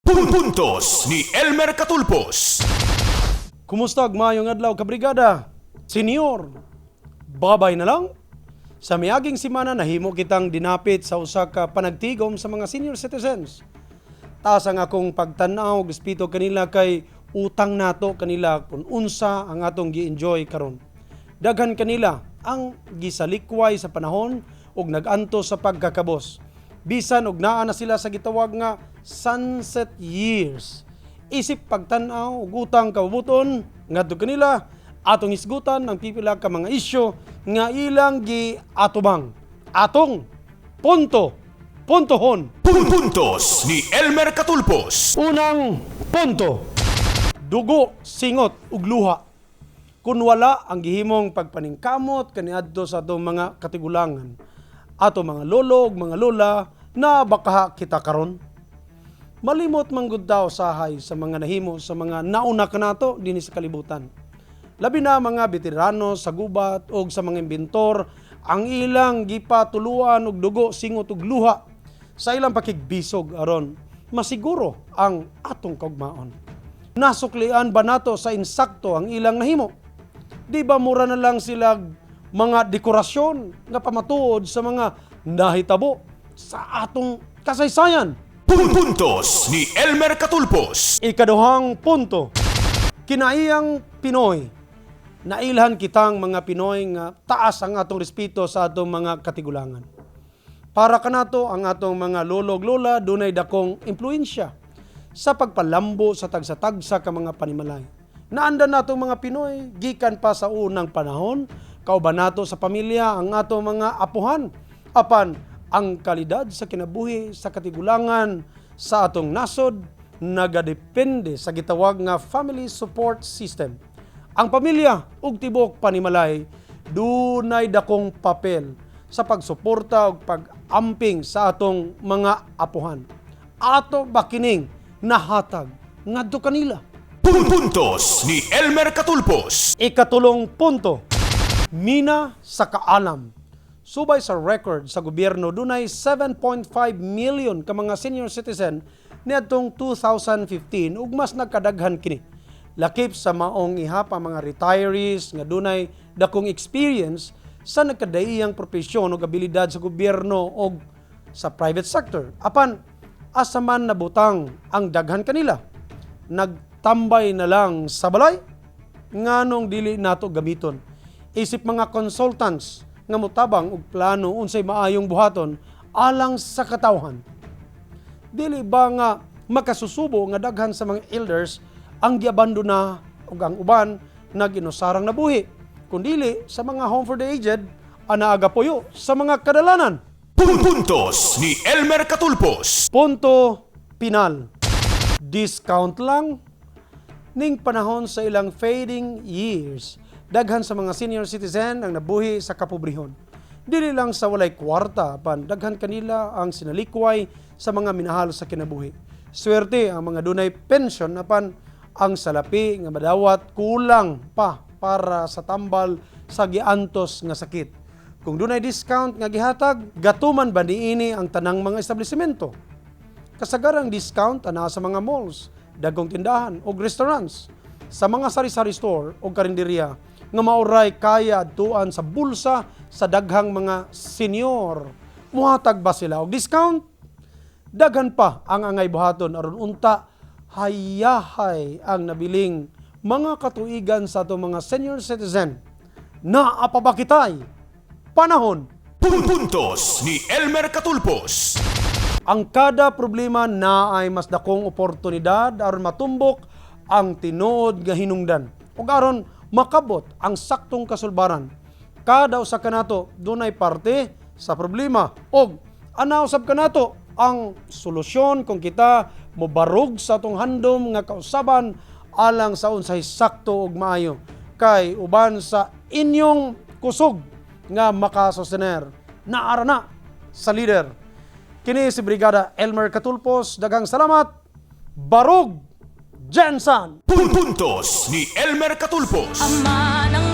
Puntos ni Elmer Katulpos. Kumusta ug maayong adlaw, kabrigada? Senior, babay na lang. Sa miaging semana, nahimo kitang dinapit sa usa ka panagtigom sa mga senior citizens. Taas ang akong pagtan-aw ug respeto kanila kay utang nato kanila kung unsa ang atong gi-enjoy karon. Daghan kanila ang gisalikway sa panahon ug nag-antos sa pagkakabos. Bisan og naa na sila sa gitawag nga sunset years. Isip pagtan-aw ug utang kabubuton ngadto kanila, atong hisgutan ang pipila ka mga isyu nga ilang giatubang. Atong punto puntohon. Puntos ni Elmer Katulpos. Unang punto. Dugo, singot ug luha. Kung wala ang gihimong pagpaningkamot kaniadto sa atong mga katigulangan, ato mga lolo ug mga lola, naa ba kaha kita karon? Malimot manggod ta usahay sa mga nahimo sa mga nauna kanato dinhi sa kalibutan. Labi na mga veterano sa gubat o sa mga inventor ang ilang gipatuluan og dugo, singot ug luha sa ilang pakigbisog aron masiguro ang atong kaugmaon. Nasuklian ba nato sa insakto ang ilang nahimo? Di ba mura na lang sila mga dekorasyon nga pamatuod sa mga nahitabo sa atong kasaysayan? Puntos ni Elmer Katulpos. Ikaduhang punto, kinaiyang Pinoy. Nailhan kitang mga Pinoy nga taas ang atong respeto sa atong mga katigulangan. Para kanato, ang atong mga lolo ug lola dunay dakong impluensya sa pagpalambo sa tagsa-tagsa ka mga panimalay. Naandan natong mga Pinoy gikan pa sa unang panahon, kauban nato sa pamilya ang atong mga apuhan. Apan ang kalidad sa kinabuhi sa katigulangan sa atong nasod nagadepende sa gitawag nga family support system. Ang pamilya ug tibok panimalay dunay dakong papel sa pagsuporta ug pag-amping sa atong mga apuhan. Ato ba kining nahatag ngadto kanila? Puntos ni Elmer Katulpos. Ikatulong punto, mina sa kaalam. Subay sa record sa gobyerno, dunay 7.5 million ka mga senior citizen niadtong 2015 ug mas nagkadaghan kini. Lakip sa maong ihap ang mga retirees nga dunay dakong experience sa nagkadaiyang propesyon ug abilidad sa gobyerno o sa private sector. Apan asa man nabutang ang daghan kanila? Nagtambay na lang sa balay? Nganong dili nato gamiton isip mga consultants nga motabang og plano unsay maayong buhaton alang sa katawhan? Dili ba nga makasusubo nga daghan sa mga elders ang giabandona ug ang uban nag-inusarang nabuhi? Kun dili sa mga home for the aged, anaa gapuyo sa mga kadalanan. Puntos ni Elmer Katulpos. Punto pinal. Discount lang. Ning panahon sa ilang fading years, daghan sa mga senior citizen ang nabuhi sa kapobrehon. Dili lang sa walay kwarta, apan daghan kanila ang sinalikway sa mga minahal sa kinabuhi. Swerte ang mga dunay pension, apan ang salapi nga madawat kulang pa para sa tambal sa giantos nga sakit. Kung dunay discount nga gihatag, gatuman ba niini ang tanang mga establishmento? Kasagarang discount ana sa mga malls, dagkong tindahan o restaurants, sa mga sari-sari store o karinderya nga mao ray kaya adtuan sa bulsa sa daghang mga senior. Muhatag ba sila og discount? Daghan pa ang angay buhaton aron unta hayahay ang nabiling mga katuigan sa atong mga senior citizen. Naa pa ba kitay panahon? Puntos ni Elmer Katulpos. Ang kada problema naay mas dakong oportunidad aron matumbok ang tinuod nga hinungdan ug aron makabot ang saktong kasulbaran. Kada usa kanato dunay parte sa problema ug ana usab kanato ang solusyon kung kita mobarog sa atong handom nga kausaban alang sa unsay sakto ug maayo kay uban sa inyong kusog nga makasostener. Naara na sa leader. Kini si Brigada Elmer Katulpos. Daghang salamat. Barog Jensen. Puntos ni Elmer Katulpos. Ama ng